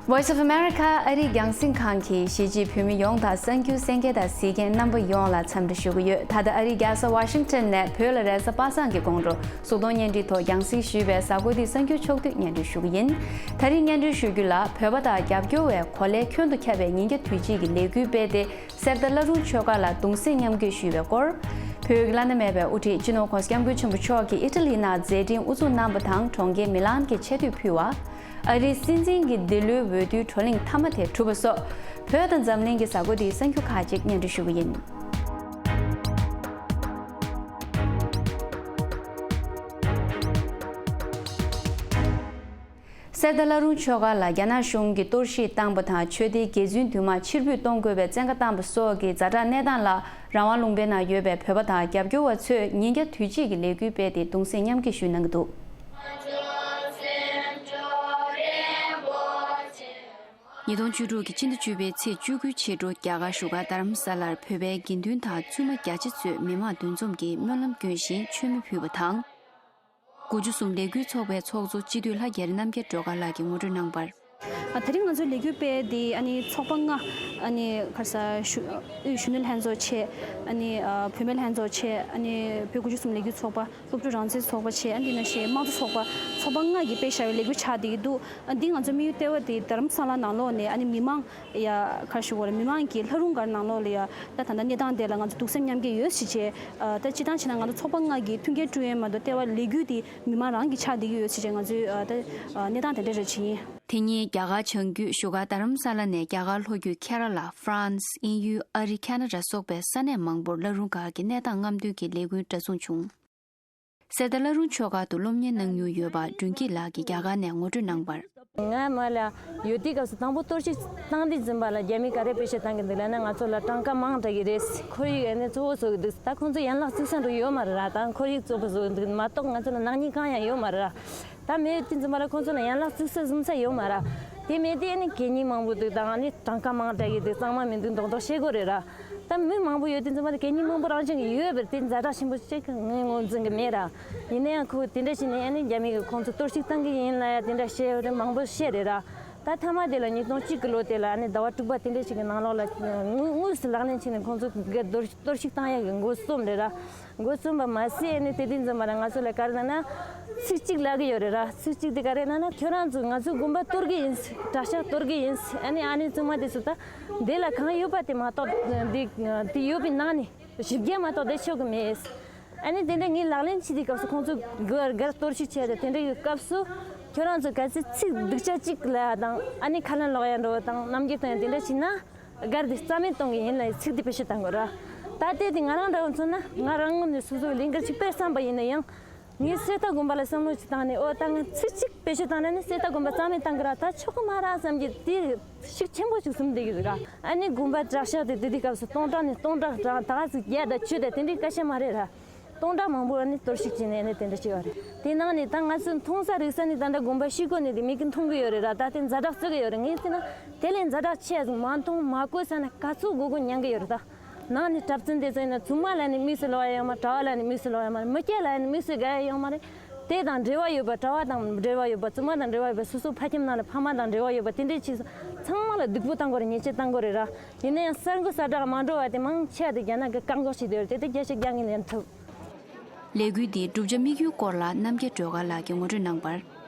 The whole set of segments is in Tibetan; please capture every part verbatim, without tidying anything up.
Voice of America ཨ་རིའི་རྒྱང་སྲིང་ཁང་གིས་གཞིས་བྱེས་བོད་མི་ཡོངས་དང་གསར་འགྱུར་གསན་མཁན་དང་གཟིགས་མཁན་རྣམ་པ་ཡོངས་ལ་འཚམས་འདྲི་ཞུ་གི་ཡོད། ད་ལྟ་ཨ་རིའི་རྒྱལ་ས་ཝ་ཤིང་ཊོན་ནས་བོད་ལ་རེས་གཟའ་པ་སངས་ཀྱི་དགོང་དྲོ་གཟུགས་མཐོང་བརྙན་འཕྲིན་ཐོག་རྒྱང་སྲིང་ཞུས་པའི་གཟའ་འཁོར་འདིའི་གསར་འགྱུར་ཕྱོགས་བསྡུས་སྙན་སྒྲོན་ཞུ་གི་ཡིན། ད་རིང་སྙན་སྒྲོན་ཞུ་རྒྱུ་ལ། བོད་པ་དང་རྒྱབ་སྐྱོར་བས་གོ་ལའི་ཁྱོན་དུ་ཁྱབ་པའི་ཉིན་རྒྱབ་དུས་དཔྱིད་ཀྱི་ལས་འགུལ་སྤེལ་ཏེ། གསེར་རྟ་བླ་རུང་ཆོས་སྒར་ལ་གདུང་སེམས་མཉམ་སྐྱེད་ཞུས་པའི་སྐོར། བོད་ཀྱི་བླ་ན་མེད་པའི་དབུ་ཁྲིད་སྤྱི་ནོར་༸གོང་ས་༸སྐྱབས་མགོན་ཆེན་པོ་མཆོག་གིས་ཨི་ཊ་ལི་ནང་མཛད་འཕྲིན་དབུ་འཛུགས་གནང་བ་དང་། གྲོང་ཁྱེར་མི་ལན་གྱི་ཆེ་བསྟོད་ཕུལ་བ། ཨ་རིའི་སྲིད་འཛིན་གྱི་འདི་ལོའི་འོས་བསྡུའི་བགྲོ་གླེང་མཐའ་མ་དེ་གྲུབ་པ་སོགས། བོད་དང་འཛམ་གླིང་གི་གཟའ་འཁོར་འདིའི་གསར་འགྱུར་ཁག་ཅིག་སྙན་སྒྲོན་ཞུ་གི་ཡིན། གསེར་རྟ་བླ་རུང་ཆོས་སྒར་ལ་རྒྱ་ནག་གཞུང་གིས་གཏོར་བཤིག་བཏང་པ་དང་། ཆོས་སྡེའི་དགེ་བཙུན་དུ་མ་ཕྱིར་འབུད་གཏོང་དགོས་པའི་བཙན་བཀའ་བཏང་པ་སོགས་ཀྱི་ཛ་དྲག་གནས་སྟངས་ལ། རང་དབང་ལུང་པའི་ནང་ཡོད་པའི་བོད་པ་དང་རྒྱབ་སྐྱོར་བ་ཚོས་ཉིན་རྒྱབ་དུས་དཔྱིད་ཀྱི་ལས་འགུལ་སྤེལ་ཏེ་གདུང་སེམས་མཉམ་སྐྱེད་ཞུས་གནང་གི་འདུག་ཉིས་སྟོང་བཅུ་དྲུག་གི་སྤྱི་ཟླ་བཅུ་པའི་ཚེས་བཅུ་དགུའི་ཕྱི་དྲོ། རྒྱ་གར་བཞུགས་སྒར་རྡ་རམ་ས་ལར་བོད་པའི་དགེ་འདུན་དང་བཙུན་མ་བརྒྱ་ཆ་ཚོས་མི་མང་འདུ་འཛོམས་ཀྱིས་སྨོན་ལམ་སྐྱོན་བཞིན་མཆོད་མེ་ཕུལ་བ་དང་། དགུ་བཅུ་གསུམ་ལས་འགུལ་ཚོགས་པའི་ཚོགས་གཙོ་སྤྱི་འཐུས་ལྷ་རྒྱ་རི་རྣམ་རྒྱལ་སྒྲོལ་དཀར་ལགས་ཀྱིས་ངོ་སྤྲོད་གནང་བར། ཨ། དེ་རིང་ང་ཚོའི་ལས་འགུལ་སྤེལ་དེ་ཨ་ནི་ཚོགས་པ་ལྔ། ཨ་ནི་ག་རེ་ཟ། གཞོན་དབུས་གཞོན་ནུ་ལྷན་ཚོགས་བྱས། ཨ་ནི་ཨ་བུད་མེད་ལྷན་ཚོགས་བྱས། ཨ་ནི་བོད་དགུ་བཅུ་གསུམ་ལས་འགུལ་ཚོགས་པ། སློབ་ཕྲུག་རང་བཙན་ཚོགས་པ་བྱས། ཨ་ནི་དེ་ནང་བཞིན་དམངས་གཙོ་ཚོགས་པ། ཚོགས་པ་ལྔ་གིས་སྤེལ་བཞག་པའི་ལས་འགུལ་ཆགས་བསྡད་ཀྱི་འདུག་ཨ། འདི་ང་ཚོའི་དམིགས་ཡུལ་ལྟེ་བ་དེ་རྡ་རམ་ས་ལ་ནང་ལོགས་ནས། ཨ་ནི་མི་མང་ཡ་ག་རེ་ཞུ་དགོས་རེད། མི་མང་གིས་ལྷ་རུང་སྒར་ནང་ལོགས་ལ་ཡ། ད་ད་ལྟ་གནས་སྟངས་དེ་ལ་ང་ཚོ་གདུང་སེམས་མཉམ་སྐྱེད་ཡོད་ཟེར་བྱས། ཨ། ད་སྤྱིར་བཏང་བྱས་ན་ང་ཚོ་ཚོགས་པ་ལྔ་གིས་མཐུན་རྐྱེན་བསྐྲུན་ཡས་མ་གཏོགས་ལྟེ་བ་ལས་འགུལ་དེ་མི་མང་རང་གིས་ཆགས་བསྡད་ཀྱི་ཡོད་ཟེར་བྱས། ང་ཚོའི་ཨ། ད་ཨ། གནས་སྟངས་དེ་འདྲ་རེད་བྱས་ཡིན། དེ་ཉིན་རྒྱ་གར་བྱང་རྒྱུད་བཞུགས་སྒར་རྡ་རམ་ས་ལ་ནས་རྒྱ་གར་ལྷོ་རྒྱུད་ཁེ་ར་ལ། ཧྥ་རན་སི། དབྱིན་ཡུལ། ཨ་རི། ཁ་ན་ཌ་སོགས་པའི་ས་གནས་མང་པོར་ལྷ་རུང་སྒར་གྱི་གནས་སྟངས་རྔམ་སྟོན་གྱི་ལས་འགུལ་འདྲ་མཚུངས་བྱུང་། གསེར་རྟ་བླ་རུང་ཆོས་སྒར་དུ་སློབ་གཉེར་གནང་མྱོང་ཡོད་པ་སྒྲོན་སྐྱིད་ལགས་ཀྱིས་རྒྱ་གར་ནས་ངོ་སྤྲོད་གནང་བར། ང་མ་ལ་ཡོད་དུས་སྐབས་སུ་དང་པོ་གཏོར་བཤིག་བཏང་དུས་ཙམ་པ་ལ་རྒྱ་མིས་ག་རེ་བེད་སྤྱོད་བཏང་གི་འདུག་ལབ་ན། ང་ཚོ་ལ་གྲངས་ཀ་མང་དྲགས་ཀྱི་རེད། ཁོར་ཡུག་ཨ་ནི་གཙོ་བོ་བཟོ་གི་འདུག་ད་ཁོང་ཚོ་ཡན་ལག་བཙུགས་ས་འགྲོ་ཡོད་མ་རེད་ར། ད་ཁོར་ཡུག་གཙོ་བོ་བཟོ་གི་འདུག་མ་གཏོགས། ང་ཚོ་ལ་ནག་ཉེས་གང་ཡང་ཡོད་མ་རེད་ར། ད་མེད་དུས་ཙམ་པ་ལ་ཁོང་ཚོ་ལ་ཡན་ལག་བཙུགས་ས་བཟུང་ས་ཡོད་མ་རེད། དེ་མེད་དུས་ཨ་ནི་གད་སྙིགས་མང་པོ་འདུག་ད་ཨ་ནི་གྲངས་ཀ་མང་དྲགས་ཀྱི་འདུག་གཙང་མ་མི་འདུག་མདོག་མདོག་བཤད་དགོས་རེད་ར། ད་མི་མང་པོ་ཡོད་དུས་ཙམ་པ་ལ་གད་སྙིགས་མང་པོ་རང་བཞིན་གྱིས་ཡོད་པ་རེད། དེ་ཛ་དྲག་ཆེན་པོ་ཅིག་ངས་ངོས་འཛིན་གྱི་མེད་ར། ཡིན་ན་ཡང་ཁོ་དེ་འདྲ་བྱས་ནས་ཨ་ནི་རྒྱ་མི་གིས་ཁོང་ཚོ་གཏོར་བཤིག་བཏང་གི་ཡིན་ལབ་ཡ་དེ་འདྲ་བཤད་ཡོད་རེད། མང་པོ་བཤད་རེད་ར། ད་མཐའ་མ་དེ་ལ་ཉིས་སྟོང་གཅིག་གི་ལོ་དེ་ལ་ཨ་ནི་ཟླ་བ་དྲུག་པ་དེ་འདྲ་ཞིག་གི་ནང་ལོགས་ལ་དངོས་དངོས་སུ་ལག་ལེན་བྱས་ནས་ཁོང་ཚོ་གི་གཏོར་གཏོར་བཤིག་བཏང་ཡ་གི་འགོ་རྩོམ་རེད་ར། འགོ་རྩོམ་པ་མ་ཟད་ཨ་ནི་དེ་དུས་ཙམ་པ་ལ་ང་ཚོ་ལ་ག་རེ་ལབ་ན། ཚིག་གཅིག་ལབ་གི་ཡོད་རེད་ར། ཚིག་གཅིག་དེ་ག་རེ་ལབ་ན། ཁྱོད་རང་ཚོ་ང་ཚོའི་དགོན་པ་གཏོར་གི་ཡིན། གྲྭ་ཤག་གཏོར་གི་ཡིན། ཨ་ནི་ཨ་ནི་ཚང་མ་དེ་ཚོ་ད་འདི་ལ་གང་ཡོད་པ་དེ་མ་གཏོགས། འདི་འདི་ཡོད་པའི་ནང་ནས་བཞི་བརྒྱ་མ་གཏོགས་དེ་ཆོག་གི་མེད། ཨ་ནི་དེ་འདྲ་ངས་ལག་ལེན་བྱེད་དུས་སྐབས་སུ་ཁོང་ཚོ་སྒར་སྒར་གཏོར་བཤིག་བྱས་ཏེ་དེ་འདྲ་ཡོད་སྐབས་སུ། ཁྱོད་རང་ཚོ་གལ་སྲིད་ཚིག་སྡུག་ཅག་གཅིག་ལབ་ཡ་དང་། ཨ་ནི་ཁ་ལན་སློག་ཡ་འགྲོ་བ་དང་རྣམ་འགྱུར་སྟོན་ཡ་དེ་འདྲ་བྱས་ན། སྒར་དེ་རྩ་མེད་གཏོང་གི་ཡིན་ལབ་ཚིག་དེ་བེད་སྤྱོད་བཏང་དགོས་ར། ད་ལྟའི་དེ་ང་རང་འདྲ་བོ་མཚོན་ན། ང་རང་ངོས་ནས་སོ་སོའི་ལས་འགུལ་ཅིག་སྤེལ་བསམ་པ་ཡིན་ན་ཡང་། ངས་གསེར་རྟ་དགོན་པ་ལ་བསམ་བློ་ཅིག་བཏང་ནས། ཨོ་ད་ང་ཚིག་གཅིག་བེད་སྤྱོད་བཏང་ན་ནི་གསེར་རྟ་དགོན་པ་རྩ་མེད་བཏང་གི་ར། ད་ཆོག་གི་མ་རེད་བསམ་གྱི་དེ་ཤུགས་ཆེན་པོ་ཅིག་ཟིན་བསྡད་ཀྱི་འདུག་ར། ཨ་ནི་དགོན་པ་གྲྭ་ཤག་དེ་དེ་དུས་སྐབས་སུ་སྟོང་ཕྲག་ནས་སྟོང་ཕྲག་གྲངས་ད་ག་ཚོད་བརྒྱ་དང་བཅུ་དང་དེ་འདྲའི་སྐད་ཆ་མ་རེད་ར། སྟོང་ཕྲག་མང་པོ་ནི་གཏོར་བཤིག་བྱས་ནས་ནི་དེ་འདྲ་བྱས་པ་རེད། དེ་ནང་ནས་ད་ང་ཚོས་མཐོང་ས་རིག་ས་ནི་ད་ལྟ་དགོན་པ་ཕྱི་སྒོ་ནས་དེ་མིག་གིས་མཐོང་གི་ཡོད་རེད་ར། ད་དེ་ཛ་དྲག་བརྩི་གི་ཡོད་རེད། ངས་བལྟས་ན་དེ་ལས་ཛ་དྲག་ཆེ་ཟིག་མ་མཐོང་མ་གོ་ས་ན་ག་ཚོད་དགོས་དགོས་མྱང་གི་ཡོད་རེད། ད་ནང་ནས་གྲྭ་བཙུན་དེ་ཚོ་ཡིན་ན་བཙུན་མ་ལ་ནི་དམིགས་སུ་ལོག་ཡ་ཡོད་མ་རེད། གྲྭ་བ་ལ་ནི་དམིགས་སུ་ལོག་ཡ་མ་རེད། མི་སྐྱ་ལ་ནི་དམིགས་སུ་དགའ་ཡ་ཡོད་མ་རེད། དེ་དང་འབྲེལ་བ་ཡོད་པ། གྲྭ་བ་དང་འབྲེལ་བ་ཡོད་པ། བཙུན་མ་དང་འབྲེལ་བ་ཡོད་པ། སོ་སོ་ཕ་ཁྱིམ་ནང་ལ་ཕ་མ་དང་འབྲེལ་བ་ཡོད་པ། དེ་འདྲའི་ཅིག་ཚང་མ་ལ་སྡུག་པོ་བཏང་དགོས་རེད། ཉེས་ཆད་བཏང་དགོས་རེད་ར། ཡིན་ན་ཡང་གསར་འགོད་གསལ་བསྒྲགས་མ་འགྲོ་བ་དེ་མང་ཆེ་བ་དེ་རྒྱ་ནག་གིས་བཀག་འགོག་བྱེད་དེ་ཡོད་རེད། དེ་དེ་བརྒྱ་ཆ་བརྒྱ་ངས་ལེན་ཐུབ། ལས་འགུལ་འདིའི་བསྒྲུབ་བྱ་དམིགས་ཡུལ་སྐོར་ལ་རྣམ་རྒྱལ་སྒྲོལ་དཀར་ལགས་ཀྱིས་ངོ་སྤྲོད་གནང་བར།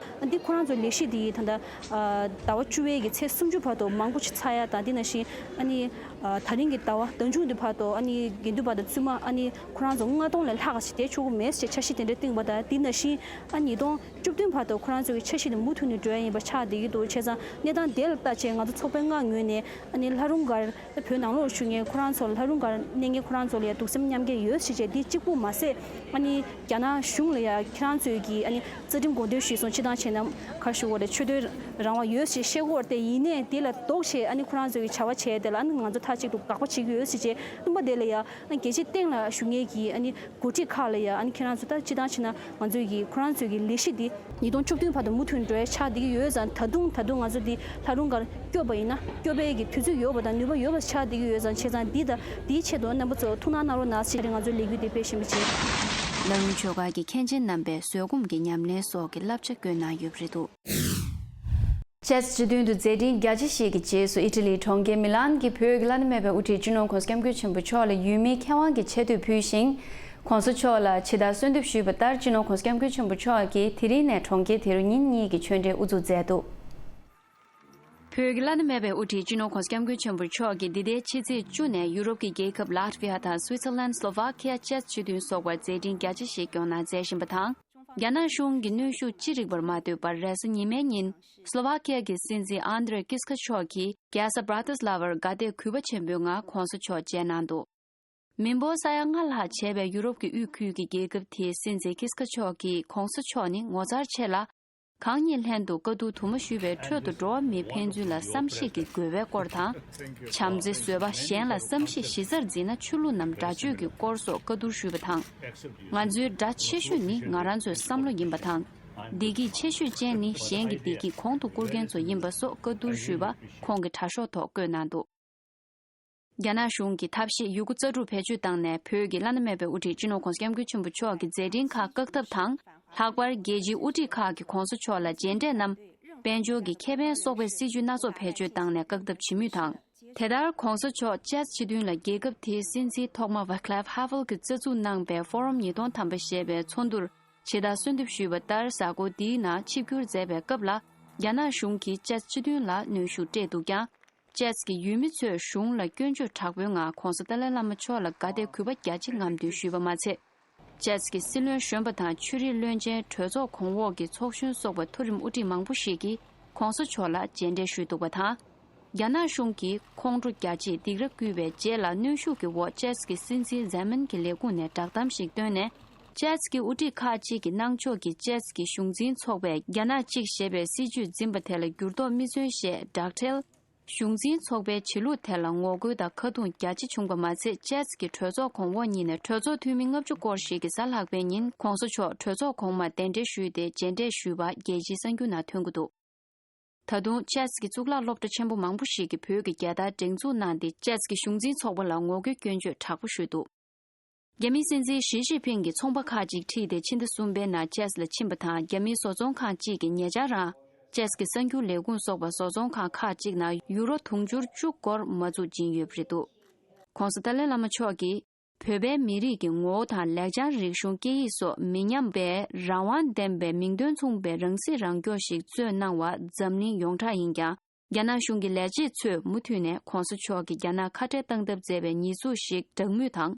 འདི་ཁོ་རང་ཚོ་ལས་གཞི་འདི་ད་ལྟ་ཟླ་བ་བཅུ་པའི་གི་ཚེས་སུམ་ཅུ་བར་དུ་མང་པོ་ཞིག་ཚར་ཡ་དང་། འདི་ནང་བཞིན་ཨ་ནི་ད་རིང་གི་ཟླ་བ་ཟླ་མཇུག་འདི་བར་དུ་ཨ་ནི་དགེ་འདུན་པ་དང་བཙུན་མ་ཨ་ནི་ཁོ་རང་ཚོ་ལྔ་སྟོང་ལས་ལྷག་ཞིག་བསྡད་ཆོག་གི་མེད་ཅེས་འཆར་གཞི་དེ་འདྲ་བཏིང་བ་དང་། འདི་ནང་བཞིན་ཨ་ཉིས་སྟོང་བཅུ་བདུན་བར་དུ་ཁོ་རང་ཚོ་གི་འཆར་གཞི་དེ་མུ་མཐུད་ནས་འགྲོ་ཡ་ཡིན་པ་ཆགས་བསྡད་ཀྱི་འདུག་བྱས་ཙང་གནས་སྟངས་དེ་ལ་བལྟས་བྱས་ང་ཚོ་ཚོགས་པའི་ལྔ་ངོས་ནས་ཨ་ནི་ལྷ་རུང་སྒར། བོད་ནང་ལོགས་བཞུགས་མཁན་ཁོ་རང་ཚོ་ལ། ལྷ་རུང་སྒར་གནས་མཁན་ཁོ་རང་ཚོ་ལ་ཡང་གདུང་སེམས་མཉམ་སྐྱེད་ཡོད་ཞེས་བྱས། འདི་གཅིག་པུ་མ་ཟད་ཨ་ནི་རྒྱ་ནག་གཞུང་ལ་ཡང་ཁྱེད་རང་ཚོས་ཀྱིས་ཨ་ནི་རྩ་ཁྲིམས་དགོངས་དོན་གཞིར་བཟུང་སྤྱིར་བཏང་བྱས་ན་ག་རེ་ཞུ་དགོས་རེད། ཆོས་དོན་རང་དབང་ཡོད་ཞེས་བཤད་ཀྱི་ཡོད་རེད་དེ། ཡིན་ནའི་འདི་ལ་ལྡོག་བྱས་ཨ་ནི་ཁོ་རང་ཚོ་གི་བྱ་བ་བྱས་དེ་ལ་ཨ་ནི་ང་ཚོ་མཐའ་གཅིག་ཏུ་དགག་པ་བྱེད་ཀྱི་ཡོད་ཞེས་བྱས། རྣམ་པ་དེ་ལ་ཡང་ཨ་ནི་རྒྱལ་སྤྱིའི་སྟེང་ལ་བཞུགས་མཁན་གྱི་ཨ་ནི་འགོ་ཁྲིད་ཁག་ལ་ཡང་ཨ་ནི་ཁྱེད་རང་ཚོ་ད་སྤྱིར་བཏང་བྱས་ན་ང་ཚོའི་གི་ཁོ་རང་ཚོའི་གི་ལས་གཞི་འདི་ཉིས་སྟོང་བཅུ་བདུན་བར་དུ་མུ་མཐུད་འགྲོ་ཡ་ཆགས་བསྡད་ཀྱི་ཡོད་ཙང་། ད་དུང་ད་དུང་ང་ཚོ་འདི་ལྷ་རུང་སྒར་སྐྱོབ་པ་ཡིན་ན་སྐྱོབ་པའི་གི་དུས་ཚོད་ཡོད་པ་དང་ནུས་པ་ཡོད་པ་ཆགས་བསྡད་ཀྱི་ཡོད་ཙང་། བྱས་ཙང་འདི་དང་འདིའི་ཆེད་དུ་རྣམ་པ་ཚོ་ཐུགས་སྣང་གནང་རོགས་གནང་ཞེས་ང་ཚོའི་ལས་འགུལ་འདི་སྤེལ་བཞིན་པ་བྱས། ལྷ་རུང་ཆོས་སྒར་གྱི་མཁན་ཆེན་རྣམ་པས་བཟོད་སྒོམ་གྱི་ཉམས་ལེན་སོགས་ཀྱི་བསླབ་བྱ་བཀོད་གནང་ཡོད་པ་རེད་འདུག་ཅེས་སྤྱི་མདུན་དུ་མཛད་འཕྲིན་རྒྱ་ཆེ་ཞིག་གི་རྗེས་སུ་ཨི་ཊ་ལིའི་གྲོང་ཁྱེར་མི་ལན་གྱི་བོད་ཀྱི་བླ་ན་མེད་པའི་དབུ་ཁྲིད་སྤྱི་ནོར་༧གོང་ས་༧སྐྱབས་མགོན་ཆེན་པོ་མཆོག་ལ་ཡུལ་མིའི་ཁེ་དབང་གི་ཆེ་བསྟོད་ཕུལ་ཞིང་། ༧གོང་ས་མཆོག་ལ་ཇི་ལྟར་གསོལ་འདེབས་ཞུས་པ་ལྟར་སྤྱི་ནོར་༧གོང་ས་༧སྐྱབས་མགོན་ཆེན་པོ་མཆོག་གིས་དེ་རིང་ནས་གྲོང་ཁྱེར་དེ་རུ་ཉིན་གཉིས་ཀྱི་ཆོས་འབྲེལ་དབུ་འཛུགས་མཛད་འདུག་བོད་ཀྱི་བླ་ན་མེད་པའི་དབུ་ཁྲིད་སྤྱི་ནོར་༧གོང་ས་༧སྐྱབས་མགོན་ཆེན་པོ་མཆོག་གིས་འདི་ཟླའི་ཕྱི་ཚེས་བཅུ་ནས་ཡུ་རོབ་ཀྱི་རྒྱལ་ཁབ་ལཱ་ཏི་ཝི་ཡ་དང་སུའི་ཙར་ལན། སློ་ཝཱ་ཁི་ཡ། ཅེཀ་སྤྱི་མདུན་སོགས་པར་མཛད་འཕྲིན་རྒྱ་ཆེ་ཞིག་སྐྱོང་གནང་མཛད་བཞིན་པ་དང་། རྒྱ་ནག་གཞུང་གི་གནོན་ཤུགས་ཅི་རིགས་པར་མ་ལྟོས་པར་རེས་གཟའ་ཉི་མའི་ཉིན་སློ་ཝཱ་ཁི་ཡ་གི་སྲིད་འཛིན་ཨན་དྲེ་ཀིས་ཁ་མཆོག་གིས་རྒྱལ་ས་བྷ་ར་ཏི་སླ་ཝར་དགའ་དད་གུས་པ་ཆེན་པོའི་ངང་༧གོང་ས་མཆོག་མཇལ་གནང་འདུག་མི་འབོར་ས་ཡ་ལྔ་ལྷག་བྱས་པའི་ཡུ་རོབ་ཀྱི་དབུས་ཁུལ་གྱི་རྒྱལ་ཁབ་དེའི་སྲིད་འཛིན་ཀིས་ཁ་མཆོག་གིས་༧གོང་ས་མཆོག་ནི་ངོ་མཚར་ཆེ་ལ། གང་ཉིད་ལྷན་དུ་བཀའ་བསྡུར་དུ་མ་ཞུས་པའི་ཁྲོད་དུ་འགྲོ་བ་མིའི་ཕན་ཚུན་ལ་བསམ་ཤེས་ཀྱི་དགོས་པའི་སྐོར་དང་། བྱམས་བརྩེ་བཟོད་པ་གཞན་ལ་བསམ་ཤེས་གཞི་རྩར་འཛིན་ན་ཆོས་ལུགས་རྣམས་དགྲ་གཅོད་ཀྱི་སྐོར་སོགས་བཀའ་བསྡུར་ཞུས་པ་དང་། ང་ཚོའི་དགྲ་ཆེ་ཤོས་ནི་ང་རང་ཚོའི་བསམ་བློ་ཡིན་པ་དང་། བདེ་སྐྱིད་ཆེ་ཤོས་ཅན་ནི་གཞན་གྱི་བདེ་སྐྱིད་གོང་དུ་བཀུར་མཁན་ཚོ་ཡིན་པ་སོགས་བཀའ་བསྡུར་ཞུས་པ་ཁོང་གི་དྲ་ཤོག་ཐོག་བཀོད་གནང་འདུག་རྒྱ་ནག་གཞུང་གིས་ཐབས་ཤེས་ཡོད་རྒུ་རྩལ་སྤྲུགས་བེད་སྤྱོད་བཏང་ནས་བོད་ཀྱི་བླ་ན་མེད་པའི་དབུ་ཁྲིད་སྤྱི་ནོར་༧གོང་ས་༧སྐྱབས་མགོན་ཆེན་པོ་མཆོག་གི་མཛད་འཕྲིན་ཁག་བཀག་ཐབས་དང་། ལྷག་པར་རྒྱལ་སྤྱིའི་དབུ་ཁྲིད་ཁག་གིས་༧གོང་ས་མཆོག་ལ་མཇལ་འཕྲད་ནམ། དཔལ་འབྱོར་གྱི་ཁེ་ཕན་སོགས་པའི་སྲིད་ཇུས་སྣ་ཚོགས་བེད་སྤྱོད་བཏང་ནས་བཀག་ཐབས་བྱེད་མུས་དང་། དེ་ལྟར་༧གོང་ས་མཆོག་ཅེཀ་སྤྱི་མདུན་ལ་རྒྱལ་ཁབ་དེའི་སྲིད་འཛིན་ཐོག་མ་ཝཱ་ཀླ་ཧྥ་ཧ་ཝེལ་གྱིས་རྩ་འཛུགས་གནང་པའི་ཧྥོ་རམ་ཉིས་སྟོང་ཐམ་པ་ཞེས་པའི་ཚོགས་འདུར་ཇི་ལྟར་གསོལ་འདེབས་ཞུས་པ་ལྟར་གཟའ་འཁོར་འདིའི་ནང་ཆིབས་བསྒྱུར་མཛད་པའི་སྐབས་ལ། རྒྱ་ནག་གཞུང་གིས་ཅེཀ་སྤྱི་མདུན་ལ་གནོན་ཤུགས་སྤྲད་འདུག་ཀྱང་། ཅེཀ་གི་ཡུལ་མི་ཚོས་གཞུང་ལ་སྐྱོན་བརྗོད་དྲག་པོའི་ངང་༧གོང་ས་ཏཱ་ལའི་བླ་མ་མཆོག་ལ་དགའ་དད་གུས་པ་རྒྱ་ཆེ་ངམ་དུ་ཞུས་པ་མ་ཚད། ཅེཀ་གི་སྲིད་བློན་གཞོན་པ་དང་ཆོས་རིག་བློན་ཆེན་གྲོས་ཚོགས་གོང་འོག་གི་ཚོགས་གཞོན་སོགས་པ་མཐོ་རིམ་དབུ་ཁྲིད་མང་པོ་ཞིག་གིས་༧གོང་ས་མཆོག་ལ་མཇལ་འཕྲད་ཞུས་འདུག་པ་དང་། རྒྱ་ནག་གཞུང་གིས་ཁོང་ཁྲོ་རྒྱ་ཆེའི་སྡིགས་ར་བསྐུལ་བའི་རྗེས་ལ་གནོན་ཤུགས་ཀྱི་འོག་ཅེཀ་གི་སྲིད་འཛིན་ཛེ་མན་གྱི་ལས་ཁུངས་ནས་བསྒྲགས་གཏམ་ཞིག་བཏོན་ནས། ཅེཀ་གི་དབུ་ཁྲིད་ཁག་ཅིག་གིས་གནང་ཕྱོགས་ཀྱི་ཅེཀ་གི་གཞུང་འཛིན་ཚོགས་པས་རྒྱ་ནག་གཅིག་ཞེས་པའི་སྲིད་ཇུས་འཛིན་པ་དེ་ལ་འགྱུར་ལྡོག་མི་མཚོན་ཞེས་བསྒྲགས་འཕྲལ། གཞུང་འཛིན་ཚོགས་པའི་བྱེད་ལུགས་དེ་ལ་ངོ་རྒོལ་དང་ཁ་རྡུང་རྒྱ་ཆེ་བྱུང་པ་མ་ཚད། ཅེཀ་གི་གྲོས་ཚོགས་གོང་འོག་གཉིས་ནས་གྲོས་ཚོགས་འཐུས་མི་ལྔ་བཅུ་སྐོར་ཞིག་གིས་གཟའ་ལྷག་པའི་ཉིན་༧གོང་ས་མཆོག་གྲོས་ཚོགས་གོང་མར་གདན་འདྲེན་ཞུས་ཏེ་མཇལ་འཕྲད་ཞུས་པ་རྒྱལ་སྤྱིའི་གསར་འགྱུར་ནང་ཐོན་གྱི་འདུག་ད་དུང་ཅེཀ་གི་གཙུག་ལག་སློབ་གྲྭ་ཆེན་པོ་མང་པོ་ཞིག་གིས་བོད་ཀྱི་རྒྱལ་དར་སྒྲེང་འཛུགས་གནང་སྟེ། ཅེཀ་གི་གཞུང་འཛིན་ཚོགས་པ་ལ་ངོ་རྒོལ་སྐྱོན་བརྗོད་དྲག་པོ་ཞུས་འདུག་རྒྱ་མིའི་སྲིད་འཛིན་ཞི་ཅིན་ཕིང་གིས་ཚོང་པ་ཁག་ཅིག་ཁྲིད་དེ་ཕྱི་ཟླ་གསུམ་པའི་ནང་ཅེཀ་ལ་ཕྱིན་པ་དང་། རྒྱ་མིའི་བཟོ་ཚོང་ཁང་ཅིག་གིས་ཉེ་ཆར་རང་ཅེཀ་གི་གསར་འགྱུར་ལས་ཁུངས་སོགས་པ་བཟོ་ཚོང་ཁང་ཁག་ཅིག་ནང་ཡུ་རོ་དུང་ཕྱུར་བཅུ་སྐོར་མ་འཛུགས་སྦྱིན་ཡོད་པ་རེད་འདུག ༸གོང་ས་ཏཱ་ལའི་བླ་མ་མཆོག་གིས། བོད་པའི་མི་རིགས་ཀྱི་ངོ་བོ་དང་ལེགས་བྱང་། རིག་གཞུང་། སྐད་ཡིག་སོགས་མི་ཉམས་པའི་རང་དབང་ལྡན་པའི་མིང་དོན་མཚུངས་པའི་རང་སྲིད་རང་སྐྱོང་ཞིག་རྩོད་གནང་བ་འཛམ་གླིང་ཡོངས་གྲགས་ཡིན་ཀྱང་། རྒྱ་ནག་གཞུང་གི་ལས་བྱེད་ཚོས་མུ་མཐུད་ནས་༸གོང་ས་མཆོག་གིས་རྒྱ་ནག་ཁ་བྲལ་བཏང་ཐབས་མཛད་པའི་ཉེས་འཛུགས་ཤིག་བསྒྲགས་མུས་དང་།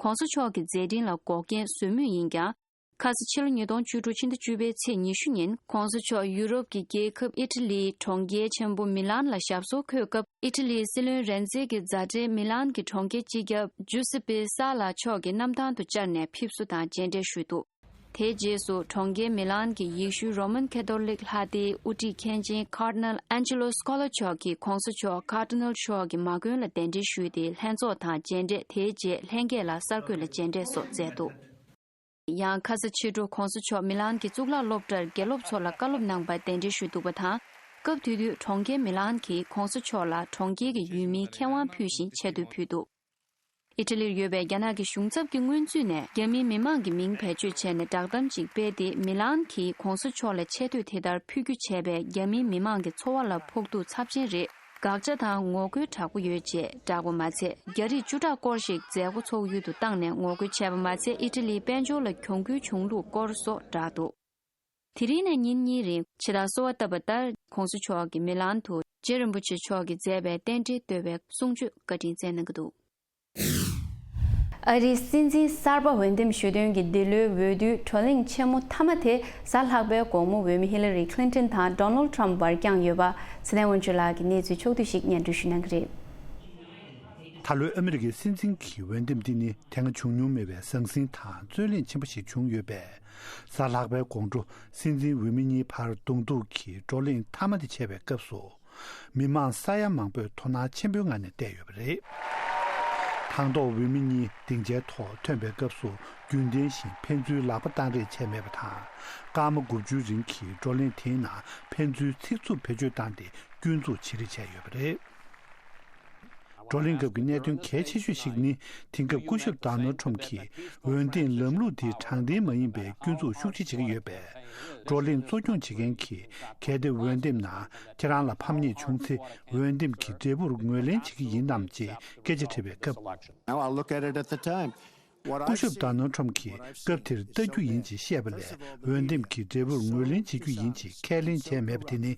༸གོང་ས་མཆོག་གི་མཛད་འཕྲིན་ལ་འགོག་རྐྱེན་བཟོ་མུས་ཡིན་ཀྱང་། ཁ་ས་ཕྱི་ལོ་ཉིས་སྟོང་བཅུ་དྲུག་ཕྱི་ཟླ་བཅུ་པའི་ཚེས་ཉི་ཤུ་ཉིན་༸གོང་ས་མཆོག་ཡུ་རོབ་ཀྱི་རྒྱལ་ཁབ་ཨི་ཊ་ལིའི་གྲོང་ཁྱེར་ཆེན་པོ་མི་ལན་ལ་ཞབས་སོར་འཁོད་སྐབས། ཨི་ཊ་ལིའི་སྲིད་བློན་རེ་འཛིན་གྱི་མཛའ་འབྲེལ་མི་ལན་གྱི་གྲོང་ཁྱེར་སྤྱི་ཁྱབ་ཇུ་སི་པེ་ས་ལ་མཆོག་གི་གནམ་ཐང་དུ་བཅར་ནས་ཕེབས་བསུ་དང་མཇལ་འཕྲད་ཞུས་འདུག་དེའི་རྗེས་སུ་གྲོང་ཁྱེར་མི་ལན་གྱི་ཡེ་ཤུའི་རོ་མན་ཁེ་ཐོ་ལིག་ལྷ་སྡེའི་དབུ་ཁྲིད་མཁན་ཆེན་ཀར་ཌི་ནལ་ཨན་ཇེ་ལོ་སྐོ་ལ་མཆོག་གིས་༸གོང་ས་མཆོག་ཀར་ཌི་ནལ་མཆོག་གི་མ་དགོན་ལ་གདན་འདྲེན་ཞུས་ཏེ་ལྷན་ཚོགས་དང་མཇལ་འཕྲད། དེའི་རྗེས་ལྷན་རྒྱས་ལ་གསར་འགོད་ལ་མཇལ་འཕྲད་སོགས་མཛད་འདུག་ཡང་ཁ་ས་ཕྱི་དྲོ་༸གོང་ས་མཆོག་མི་ལན་གྱི་གཙུག་ལག་སློབ་གྲྭར་དགེ་སློབ་ཚོ་ལ་བཀའ་སློབ་གནང་བར་གདན་འདྲེན་ཞུས་འདུག་པ་དང་། སྐབས་དེ་དུས་གྲོང་ཁྱེར་མི་ལན་གྱིས་༸གོང་ས་མཆོག་ལ་གྲོང་ཁྱེར་གྱི་ཡུལ་མིའི་ཁེ་དབང་ཕུལ་ཞིང་ཆེ་བསྟོད་ཕུལ་འདུག་ཨི་ཊ་ལིར་ཡོད་པའི་རྒྱ་ནག་གི་གཞུང་ཚབ་ཀྱི་སྔོན་ཚུད་ནས་རྒྱ་མིའི་མི་མང་གི་མིང་བེད་སྤྱོད་བྱས་ནས་བསྒྲགས་གཏམ་ཅིག་སྤེལ་ཏེ། མི་ལན་གྱིས་༸གོང་ས་མཆོག་ལ་ཆེ་བསྟོད་དེ་ལྟར་ཕུལ་རྒྱུ་བྱས་པས་རྒྱ་མིའི་མི་མང་གི་འཚོ་བ་ལ་ཕོག་ཐུག་ཚབས་ཆེན་རེད། དགག་བྱ་དང་ངོ་རྒོལ་དྲག་པོ་ཡོད་ཅེས་བསྒྲགས་པ་མ་ཚད། རྒྱ་རིགས་བཅུ་ཕྲག་སྐོར་ཞིག་མཛད་སྒོ་འཚོགས་ཡུལ་དུ་བཏང་ནས་ངོ་རྒོལ་བྱས་པ་མ་ཚད། ཨི་ཊ་ལིའི་དཔལ་འབྱོར་ལ་གྱོང་གུན་བྱུང་ལུགས་སྐོར་སོགས་བསྒྲགས་འདུག་དེ་རིང་ནས་ཉིན་གཉིས་རིང་ཇི་ལྟར་གསོལ་བ་བཏབ་པ་ལྟར་༸གོང་ས་མཆོག་གིས་མི་ལན་དུ་རྗེ་རིན་པོ་ཆེ་མཆོག་གིས་མཛད་པའི་རྟེན་འབྲེལ་བསྟོད་པའི་གསུང་ཆོས་བཀའ་དྲིན་སྩལ་གནང་གི་འདུག་ཨ་རིའི་སྲིད་འཛིན་གསར་པ་འོས་འདེམས་ཞུ་དོན་གྱི་འདི་ལོའི་འོས་བསྡུའི་བགྲོ་གླེང་ཆེན་མོ་མཐའ་མ་དེ་གཟའ་ལྷག་པའི་དགོང་མོ་འོས་མི་ཧི་ལ་རི་ཁི་ལིན་ཏོན་དང་ཌོ་ནལ་ཏྲམ་བར་བསྐྱངས་ཡོད་པ། ཚེ་བརྟན་དབང་ཕྱུག་ལགས་ཀྱིས་གནས་ཚུལ་ཕྱོགས་བསྡུས་ཤིག་སྙན་སྒྲོན་ཞུ་གནང་གི་རེད། ད་ལོའི་ཨ་མི་རི་ཀའི་སྲིད་འཛིན་གྱི་འོས་འདེམས་འདི་ནི་དེ་སྔ་བྱུང་མྱོང་མེད་པའི་ཟང་ཟིང་དང་རྩོད་གླེང་ཆེན་པོ་ཞིག་བྱུང་ཡོད་པས། གཟའ་ལྷག་པའི་དགོང་དྲོ་སྲིད་འཛིན་འོས་མི་གཉིས་བར་གདོང་ཐུག་གི་བགྲོ་གླེང་མཐའ་མ་དེ་བྱས་པའི་སྐབས་སུ། མི་མང་ས་ཡ་མང་པོས་དོ་སྣང་ཆེན་པོའི་ངང་ནས་བལྟས་ཡོད་པ་རེད། དང་ཐོག་འོས་མི་གཉིས་སྡིངས་ཆའི་ཐོག་ཐོན་པའི་སྐབས་སུ་རྒྱུན་ལྡན་བཞིན་ཕན་ཚུན་ལག་པ་བཏང་རེས་བྱས་མེད་པ་དང་། སྐར་མ་དགུ་བཅུའི་རིང་གི་བགྲོ་གླེང་དེའི་ནང་ཕན་ཚུན་ཚིག་རྩུབ་བེད་སྤྱོད་བཏང་སྟེ་སྐྱོན་འཛུགས་བྱེད་རེས་བྱས་ཡོད་པ་རེད། བགྲོ་གླེང་སྐབས་ཀྱི་གནད་དོན་གལ་ཆེ་ཤོས་ཤིག་ནི། དེང་སྐབས་སྐུ་ཞབས་ཌོ་ནལ་ཁྲོམ་གྱིས་འོས་འདེམས་ལམ་ལུགས་དེའི་དྲང་བདེན་མ་ཡིན་པའི་སྐྱོན་འཛུགས་ཤུགས་ཆེ་བྱེད་ཀྱི་ཡོད་པས། བགྲོ་གླེང་གཙོ་སྐྱོང་བྱེད་མཁན་གྱིས། གལ་ཏེ་འོས་འདེམས་ནང་ཁྱེད་རང་ལ་ཕམ་ཉེས་བྱུང་ཚེ། འོས་འདེམས་ཀྱི་འབྲས་བུར་ངོས་ལེན་བྱེད་ཀྱི་ཡིན་ནམ་ཅེས་སྐད་ཆ་དྲིས་པའི་སྐབས། Now I'll look at it at the time. What I སྐུ་ཞབས་ཌོ་ནལ་ཁྲོམ་གྱིས་སྐབས་དེར་ལྟ་རྒྱུ་ཡིན་ཅེས་བཤད་པ་ལས། འོས་འདེམས་ཀྱི་འབྲས་བུར་ངོས་ལེན་བྱེད་རྒྱུ་ཡིན་ཅེས་ཁས་ལེན་བྱས་མེད་པ་དེ་ནི།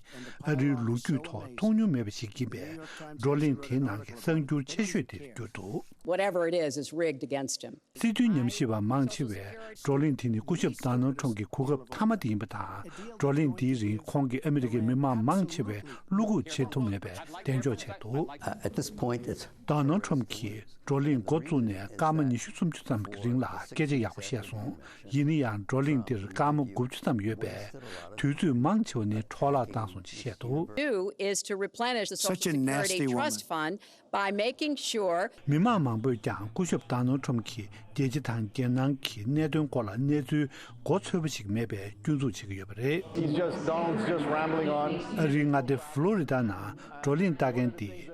ཨ་རིའི་ལོ་རྒྱུས་ཐོག་མཐོང་མྱོང་མེད་པ་ཞིག་ཡིན་པས། བགྲོ་གླེང་དེའི་ནང་གི་གསར་འགྱུར་ཆེ་ཤོས་དེར་གྱུར་འདུག Whatever it is, is rigged against him. སྲིད་དོན་ཉམས་ཞིབ་པ་མང་ཆེ་བས། བགྲོ་གླེང་དེ་ནི་སྐུ་ཞབས་ཌོ་ནལ་ཁྲོམ་གྱི་གོ་སྐབས་མཐའ་མ་དེ་ཡིན་པ་དང་། བགྲོ་གླེང་འདིའི་རིང་ཁོང་གིས་ཨ་མི་རི་ཀའི་མི་མང་མང་ཆེ་བས་བློ་འགུག་བྱེད་ཐུབ་མེད་པའི་གདེང་འཇོག་བྱས་འདུག Uh, at this point, it's ཌོ་ནལ་ཁྲོམ་གྱིས་བགྲོ་གླེང་འགོ་བཙུགས་ནས་སྐར་མ་ཉི་ཤུ་སུམ་ཅུ་ཙམ་གྱི་རིང་ལ་སྐད་ཆ་ཡག་པོ་བཤད་སོང་། ཡིན་ན་ཡང་། བགྲོ་གླེང་འདིར་སྐར་མ་དགུ་བཅུ་ཙམ་ཡོད་པས། དུས་ཚོད་མང་ཆེ་བ་ནི་འཕྲོ་བརླག་བཏང་སོང་ཅེས་བཤད་འདུག Do is to replenish the Social Security Trust Fund by making sure མི་མང་མང་པོས་ཀྱང་སྐུ་ཞབས་ཌོ་ནལ་ཁྲོམ་གྱིས་རྒྱལ་སྤྱི་དང་རྒྱལ་ནང་གི་གནད་དོན་སྐོར་ལ་གནས་ཚུལ་མགོ་ཚོས་པ་ཞིག་མེད་པའི་སྐྱོན་འཛུགས་བྱེད་ཀྱི་ཡོད་པ་རེད། He's just, Donald's just rambling on. ཨ་རིའི་མངའ་སྡེ་ཕློ་རི་ཌ་ནང་བགྲོ་གླེང་ལྟ་མཁན་དེས།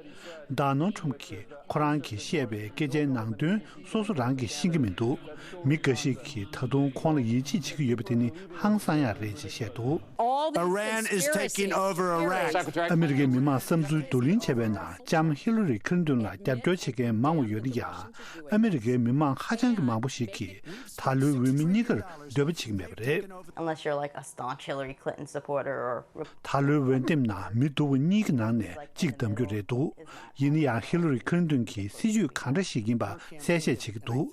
ཌོ་ནལ་ཁྲོམ་གྱིས་ཁོ་རང་གིས་བཤད་པའི་སྐད་ཆའི་ནང་དོན་སོ་སོ་རང་གིས་ཤེས་ཀྱི་མི་འདུག་མི་འགའ་ཞིག་གིས་ད་དུང་ཁོང་ལ་ཡིད་ཆེས་བྱེད་ཀྱི་ཡོད་པ་དེ་ནི་ཧང་སང་ཡག་རེད་ཅེས་བཤད་འདུག All these Iran is taking conspiracy over Iraq. Theories. ཨ་མི་རི་ཀའི་མི་མང་བསམ་ཚུལ་བསྡུ་ལེན་བྱས་པའི་ནང་། ལྕམ་ཧི་ལ་རི་ཁི་ལིན་ཏོན་ལ་རྒྱབ་སྐྱོར་བྱེད་མཁན་མང་བ་ཡོད་ན་ཡང་། ཨ་མི་རི་ཀའི་མི་མང་ཧ་ཅང་གི་མང་པོ་ཞིག་གིས་ད་ལོའི་འོས་མི་གཉིས་ཀར་འདོད་པ་བྱེད་ཀྱི་མེད་པ་རེད། Unless you're like a staunch Hillary Clinton supporter or ད་ལོའི་འོས་འདེམས་ནང་མི་སྡུག་པ་གཉིས་ཀྱི་ནང་ནས་གཅིག་བདམས་རྒྱུ་རེད་འདུག་ཡིན་ན་ཡང་། ཧི་ལ་རི་ཁི་ལིན་ཏོན་གྱིས་སྲིད་ཇུས་གང་འདྲ་ཞིག་ཡིན་པ་གསལ་བཤད་བྱེད་ཀྱི་འདུག་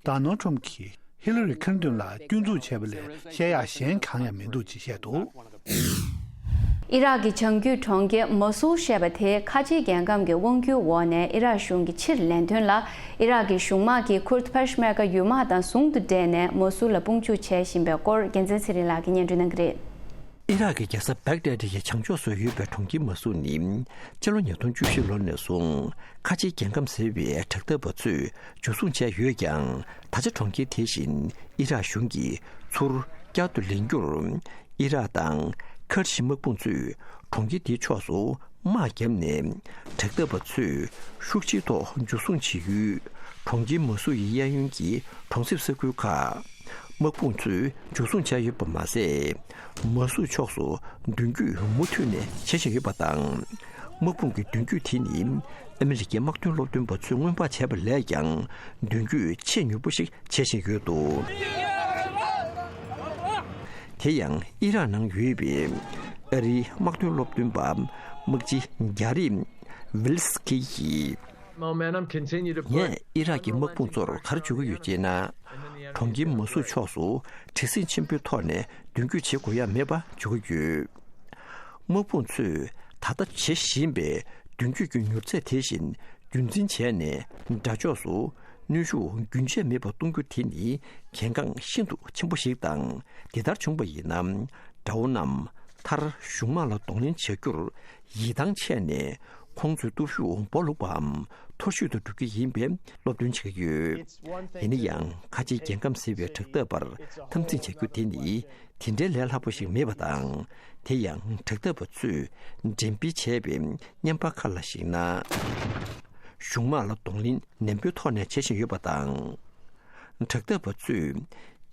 ཌོ་ནལ་ཁྲོམ་གྱིས་ཧི་ལ་རི་ཁི་ལིན་ཏོན་ལ་སྐྱོན་འཛུགས་བྱས་པ་ལས་བཤད་ཡག་གཞན་གང་ཡང་མི་འདུག་ཅེས་བཤད་འདུག་ཨི་རག་གི་བྱང་རྒྱུད་གྲོང་ཁྱེར་མོ་སུལ་ཞེས་པ་དེ་ཁ་ཆེའི་རྒྱལ་ཁམས་ཀྱི་དབང་སྒྱུར་འོག་ནས་ཨི་རག་གཞུང་གིས་ཕྱིར་ལེན་དོན་ལ། ཨི་རག་གི་གཞུང་དམག་གིས་ཁུར་ད་ཕེ་ཤ་མེར་ཀ་ཡུལ་དམག་དང་ཟུང་དུ་འབྲེལ་ནས་མོ་སུལ་ལ་དཔུང་འཇུག་བྱེད་བཞིན་པའི་སྐོར། རྒྱལ་མཚན་ཚེ་རིང་ལགས་ཀྱིས་སྙན་སྒྲོན་གནང་གི་རེད། ཨི་རག་གི་རྒྱལ་ས་བྷག་དྷད་ཀྱི་བྱང་ཕྱོགས་སུ་ཡོད་པའི་གྲོང་ཁྱེར་མོ་སུལ་ནི། སྤྱི་ལོ་ཉིས་སྟོང་བཅུ་བཞི་ལོ་ནས་བཟུང་ཁ་ཆེའི་རྒྱལ་ཁམས་ཟེར་བའི་དྲག་འཐབ་པ་ཚོས་འཇུ་བཟུང་བྱས་ཡོད་ཀྱང་། ད་ཆ་གྲོང་ཁྱེར་དེ་བཞིན་ཨི་རག་གཞུང་གིས་ཚུར་བསྐྱར་དུ་ལེན་རྒྱུར། ཨི་རག་དང་ཁར་ཇི་དམག་དཔུང་ཚོས་གྲོང་ཁྱེར་དེའི་ཕྱོགས་སུ་དམག་བརྒྱབ་ནས། དྲག་འཐབ་པ་ཚོས་ཤུགས་ཆེའི་ཐོག་འཇུ་བཟུང་བྱེད་ཡུལ་གྲོང་ཁྱེར་མོ་སུལ་ཡི་གཡས་གཡོན་གྱི་གྲོང་གསེབ་ས་ཁུལ་ཁག་དམག་དཔུང་ཚོས་འཇུ་བཟུང་བྱས་ཡོད་པ་མ་ཟད། མོ་སུལ་ཕྱོགས་སུ་མདུན་སྐྱོད་མུ་མཐུད་ནས་བྱེད་བཞིན་ཡོད་པ་དང་། དམག་དཔུང་གི་མདུན་སྐྱོད་དེ་ནི་ཨ་མི་རི་ཀའི་དམག་དོན་སློབ་སྟོན་པ་ཚོས་སྔོན་དཔག་བྱས་པ་ལས་ཀྱང་མདུན་སྐྱོད་ཆེས་མྱུར་པོ་ཞིག་བྱེད་བཞིན་ཡོད་འདུག་དེ་ཡང་ཨི་རག་ནང་ཡོད་པའི་ཨ་རིའི་དམག་དོན་སློབ་སྟོན་པ་དམག་སྤྱི་རྒྱ་རི་ཝིལ་སི་ཀི་ཡིས། Momentum continue to put ངས་ཨི་རག་གི་དམག་དཔུང་ཚོར་ག་རེ་བརྗོད་ཀྱི་ཡོད་ཅེ་ན། གྲོང་ཁྱེར་མོ་སུལ་ཕྱོགས་སུ་བྲེལ་ཟིང་ཆེན་པོའི་ཐོག་ནས་མདུན་སྐྱོད་བྱེད་དགོས་ཡ་མེད་པ་བརྗོད་ཀྱི་ཡོད། དམག་དཔུང་ཚོས་ད་ལྟ་བྱེད་བཞིན་པའི་མདུན་སྐྱོད་ཀྱི་མྱུར་ཚད་དེ་བཞིན་རྒྱུན་འཛིན་བྱས་ནས། དགྲ་ཕྱོགས་སུ་གནོན་ཤུགས་རྒྱུན་ཆད་མེད་པར་གཏོང་རྒྱུ་དེ་ནི་གལ་འགངས་ཤིན་ཏུ་ཆེན་པོ་ཞིག་དང་། དེ་ལྟར་བྱུང་བ་ཡིན་ན། དགྲ་བོ་རྣམས་མཐར་གཞུང་དམག་ལ་གདོང་ལེན་བྱ་རྒྱུར་ཡིད་ཐང་ཆད་ནས། ཁོང་ཚོའི་སྟོབས་ཤུགས་སྦོ་ལུག་པའམ་འཐོར་ཤོས་སུ་འགྲོ་རྒྱུ་ཡིན་པའི་སློབ་སྟོན་བྱེད་ཀྱི་ཡོད། ཡིན་ན་ཡང་། ཁ་ཆེའི་རྒྱལ་ཁམས་ཟེར་བའི་དྲག་འཐབ་པར་འཐབ་འཛིང་བྱ་རྒྱུ་དེ་ནི་དེ་འདྲའི་ལས་སླ་པོ་ཞིག་མེད་པ་དང་། དེ་ཡང་དྲག་འཐབ་པ་ཚོས་འགྲེམས་སྤེལ་བྱས་པའི་བརྙན་པར་ཁག་ལ་གཞིགས་ན། གཞུང་དམག་ལ་གདོང་ལེན་ནན་པོའི་ཐོག་ནས་བྱེད་བཞིན་ཡོད་པ་དང་། དྲག་འཐབ་པ་ཚོས་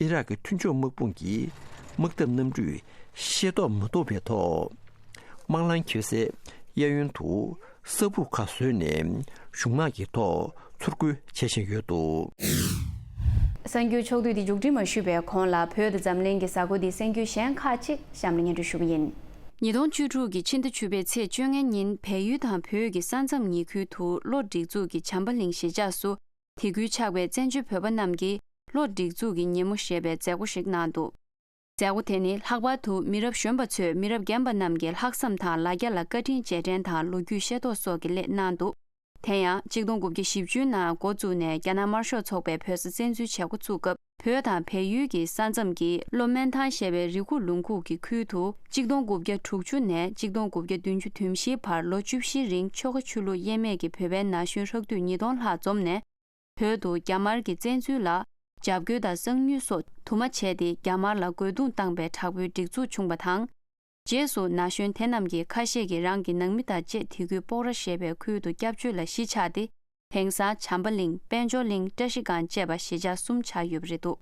ཨི་རག་གི་མཐུན་ཕྱོགས་དམག་དཔུང་གི་དམག་འཐབ་གནམ་གྲུས་ཤེས་རྟོགས་མ་ཐུབ་པའི་ཐོག་དམག་ལམ་འཁེལ་སའི་གཡས་གཡོན་དུ་ས་སྦུག་ཁག་བཟོས་ནས་གཞུང་དམག་གི་ཐོག་ཚུར་རྒོལ་བྱེད་བཞིན་ཡོད་འདུག་གསར་འགྱུར་ཕྱོགས་བསྡུས་འདི་མཇུག་སྒྲིལ་མ་ཞུས་པའི་གོང་ལ། བོད་དང་འཛམ་གླིང་གི་གཟའ་འཁོར་འདིའི་གསར་འགྱུར་གཞན་ཁག་ཅིག་གཤམ་ལ་སྙན་སྒྲོན་ཞུ་གི་ཡིན། ཉིས་སྟོང་བཅུ་དྲུག་གི་ཕྱི་ཟླ་བཅུ་པའི་ཚེས་བཅོ་ལྔ་ཉིན། བལ་ཡུལ་དང་བོད་ཀྱི་ས་མཚམས་ཉེ་ཁུལ་དུ་གློ་སྒྲིག་འཛུགས་ཀྱི་བྱམས་པ་གླིང་གཞིས་ཆགས་སུ། དེ་ཁུལ་ཆགས་པའི་བཙན་བྱོལ་བོད་པ་རྣམས་ཀྱིས་གློ་སྒྲིག་འཛུགས་ཀྱི་ཉིན་མོ་ཞེས་པའི་མཛད་སྒོ་ཞིག་གནང་འདུག་མཛད་སྒོ་དེ་ནི་ལྷག་པར་དུ་མི་རབས་གཞོན་པ་ཚོས་མི་རབས་རྒན་པ་རྣམས་ཀྱི་ལྷག་བསམ་དང་ལ་རྒྱ་ལ་བཀའ་དྲིན་རྗེས་དྲན་དང་ལོ་རྒྱུས་ཤེས་རྟོགས་སོགས་ཀྱི་སླད་གནང་འདུག་དེ་ཡང་གཅིག་སྟོང་དགུ་བརྒྱ་བཞི་བཅུ་ནང་འགོ་བཙུགས་ནས་རྒྱ་ནག་དམར་ཤོག་ཚོགས་པས་བོད་ས་བཙན་འཛུལ་བྱེད་འགོ་ཚུགས་སྐབས། བོད་དང་བལ་ཡུལ་གྱི་ས་མཚམས་ཀྱི་གློ་སྨན་ཐང་ཞེས་པའི་རི་ཁུག་ལུང་ཁུག་གི་ཁུལ་དུ་གཅིག་སྟོང་དགུ་བརྒྱ་དྲུག་ཅུ་ནས་གཅིག་སྟོང་དགུ་བརྒྱ་བདུན་ཅུ་དུམ་བཞིའི་བར་ལོ་བཅུ་བཞི་རིང་ཆོལ་ཁ་ཆོས་ལུགས་དབྱེར་མེད་ཀྱི་བོད་པའི་ན་གཞོན་ཧྲག་བསྡུས་ཉིས་སྟོང་ལྷག་འཛོམས་ནས། བོད་དུ་རྒྱ་དམར་གྱི་བཙན་འཛུལ་ལ་འཇབ་རྒོལ་དང་གསང་ཉུལ་སོགས་དུ་མ་བྱས་ཏེ་རྒྱ་དམར་ལ་རྒོལ་རྡུང་བཏང་པའི་དྲག་པོའི་སྒྲིག་འཛུགས་བྱུང་བ་དང་། རྗེས་སུ་ན་གཞོན་དེ་རྣམས་ཀྱི་ཁ་ཤས་ཀྱིས་རང་གི་ནང་མི་དང་བཅས་དེ་ཁུལ་སྤོག་ར་ཞེས་པའི་ཁུལ་དུ་སྐྱབས་བཅོལ་ལ་གཞིས་ཆགས་ཏེ། དེང་སང་བྱམས་པ་གླིང་། དཔལ་འབྱོར་གླིང་། བཀྲ་ཤིས་སྒང་བཅས་པ་གཞིས་ཆགས་གསུམ་ཆགས་ཡོད་པ་རེད་འདུག།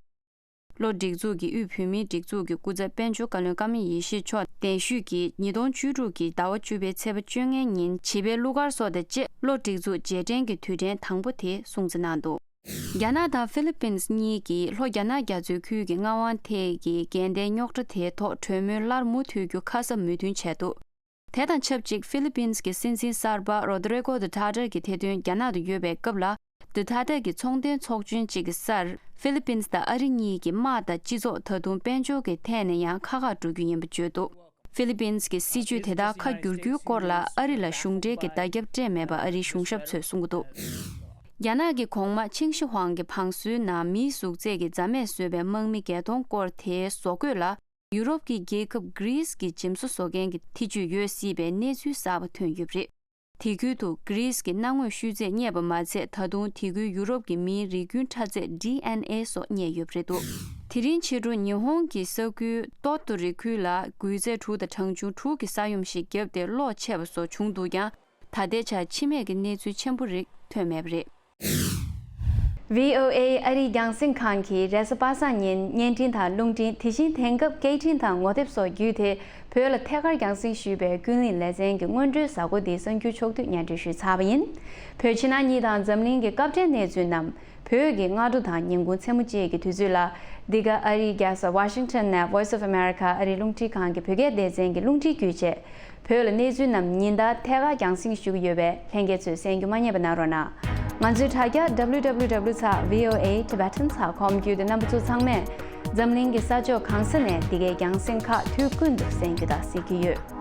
གློ་སྒྲིག་འཛུགས་ཀྱི་དབུས་བོད་མིའི་སྒྲིག་འཛུགས་ཀྱི་སྐུ་ཚབ་དཔལ་འབྱོར་བཀའ་བློན་ཀརྨ་ཡེ་ཤེས་མཆོག་གདན་ཞུས་ཀྱིས་ཉིས་སྟོང་བཅུ་དྲུག་གི་ཟླ་བ་བཅུ་པའི་ཚེས་པ་བཅོ་ལྔའི་ཉིན་བྱིས་པའི་གླུ་གར་སོགས་དང་བཅས་གློ་སྒྲིག་འཛུགས་རྗེས་དྲན་གྱི་དུས་དྲན་དང་པོ་དེ་སྲུང་བརྩི་གནང་འདུག། རྒྱ་ནག་དང་ཧྥི་ལི་པིན་གཉིས་ཀྱིས་ལྷོ་རྒྱ་ནག་རྒྱ་མཚོའི་ཁུལ་གྱི་མངའ་དབང་ཐད་ཀྱི་འགལ་ཟླའི་རྙོག་དྲ་དེའི་ཐོག་གྲོས་མོལ་སླར་མུ་མཐུད་རྒྱུ་ཁ་གསབ་མོས་མཐུན་བྱས་འདུག། དེ་དང་ཆབས་ཅིག་ཧྥི་ལི་པིན་གྱི་སྲིད་འཛིན་གསར་པ་རོ་དྲི་གོ་དུ་ཐ་ཏར་གྱི་ཐེ་དོན་རྒྱ་ནག་ཏུ་ཡོད་པའི་སྐབས་ལ། དུ་ཐ་ཏར་གྱི་ཚོང་དོན་ཚོགས་ཆུང་གཅིག་གི་སར་ཧྥི་ལི་པིན་དང་ཨ་རི་གཉིས་ཀྱི་དམག་དང་སྤྱི་ཚོགས་ད་དུང་དཔལ་འབྱོར་གྱི་ཐད་ནས་ཡང་ཁག་ཁག་འགྲོ་རྒྱུ་ཡིན་པ་བརྗོད་འདུག། ཧྥི་ལི་པིན་གྱི་སྲིད་བྱུས་དེ་དག་ཁ་བསྒྱུར་རྒྱུའི་སྐོར་ལ་ཨ་རི་ལ་གཞུང་འབྲེལ་གྱི་བརྡ་ཁྱབ་སྤྲད་མེད་པ་ཨ་རིའི་གཞུང་ཞབས་ཚོས་གསུང་གི་འདུག། རྒྱ་ནག་གི་གོང་མ་ཆིང་ཤི་ཧུའང་གི་བང་སོའི་ནང་མིའི་གཟུགས་ཚད་ཀྱི་རྫ་མས་བཟོས་པའི་དམག་མི་བརྒྱད་སྟོང་སྐོར་དེའི་བཟོ་བཀོད་ལ། ཡུ་རོབ་ཀྱི་རྒྱལ་ཁབ་གྷི་རིས་ཀྱི་འཇིམ་བཟོ་བཟོ་མཁན་གྱི་ཐེ་ཇུས་ཡོད་སྲིད་པའི་གནས་ཚུལ་གསར་པ་ཐོན་ཡོད་པ་རེད། དེ་ཁུལ་དུ་གྷི་རིས་ཀྱི་སྣང་ངོས་ཤུལ་ཚད་རྙེད་པ་མ་ཚད། ད་དུང་དེ་ཁུལ་ཡུ་རོབ་ཀྱི་མིའི་རིགས་རྒྱུན་ཕྲ་ཚད་ཌི་ཨེན་ཨེ་སོགས་རྙེད་ཡོད་པ་རེད་འདུག། དེ་རིང་ཕྱི་དྲོ་ཉི་ཧོང་གི་ས་ཁུལ་ཏོ་ཏོ་རི་ཁུལ་ལ་འགུལ་ཚད་དྲུག་དང་གྲངས་ཆུང་དྲུག་གི་ས་ཡོམ་ཞིག་བརྒྱབ་སྟེ་གློག་ཆད་པ་སོགས་བྱུང་འདུག་ཀྱང་། ད་ལྟའི་ཆར་འཆི་རྨས་ཀྱི་གནས་ཚུལ་ཆེན་པོ་རིགས་ཐོན་མེད་པ་རེད། ཝི་ཨོ་ཨེ་ཨ་རིའི་རྒྱང་སྲིང་ཁང་གིས་རེས་གཟའ་པ་སངས་ཉིན་བརྙན་འཕྲིན་དང་རླུང་འཕྲིན། དེ་བཞིན་དེང་སྐབས་སྐད་འཕྲིན་དང་ངོ་དེབ་སོགས་བརྒྱུད་དེ། བོད་ལ་ཐད་ཀར་རྒྱང་སྲིང་ཞུས་པའི་ཀུན་གླེང་ལེ་ཚན་གྱི་སྔོན་འགྲོའི་གཟའ་འཁོར་འདི་གསར་འགྱུར་ཕྱོགས་བསྡུས་སྙན་སྒྲོན་ཞུས་ཚར་བ་ཡིན། བོད་ཕྱི་ནང་གཉིས་དང་འཛམ་གླིང་གི་སྐབས་འབྲེལ་གནས་ཚུལ་རྣམས། བོད་ཀྱི་སྔ་དྲོ་དང་ཉིན་གུང་མཚན་མོ་བཅས་ཀྱི་དུས་ཚོད་ལ། འདི་ག་ཨ་རིའི་རྒྱལ་ས་ཝ་ཤིང་ཊོན་ནས་Voice of America ཨ་རིའི་རླུང་འཕྲིན་ཁང་གི་བོད་སྐད་སྡེ་ཚན་གྱི་རླུང་འཕྲིན་བརྒྱུད་བཅས། བོད་ལ་གནས་ཚུལ་རྣམས་ཉིན་ལྟར་ཐད་ཀར་རྒྱང་སྲིང་ཞུ་གི་ཡོད་པས། ལྷན་རྒྱས་ཚོས་གསན་རྒྱུ་མ་བསྙེལ་བ་གནང་རོགས་གནང་། ང་ཚོའི་དྲ་རྒྱ་W W W ཚེག་V O A Tibetan ཚེག་com བརྒྱུད་དུ་རྣམ་པ་ཚོ་ཚང་མས་འཛམ་གླིང་གི་ས་ཕྱོགས་གང་ས་ནས་འདི་གའི་རྒྱང་སྲིང་ཁག་དུས་ཀུན་ཏུ་གསན་རྒྱུ་དང་གཟིགས་རྒྱུ་ཡོད།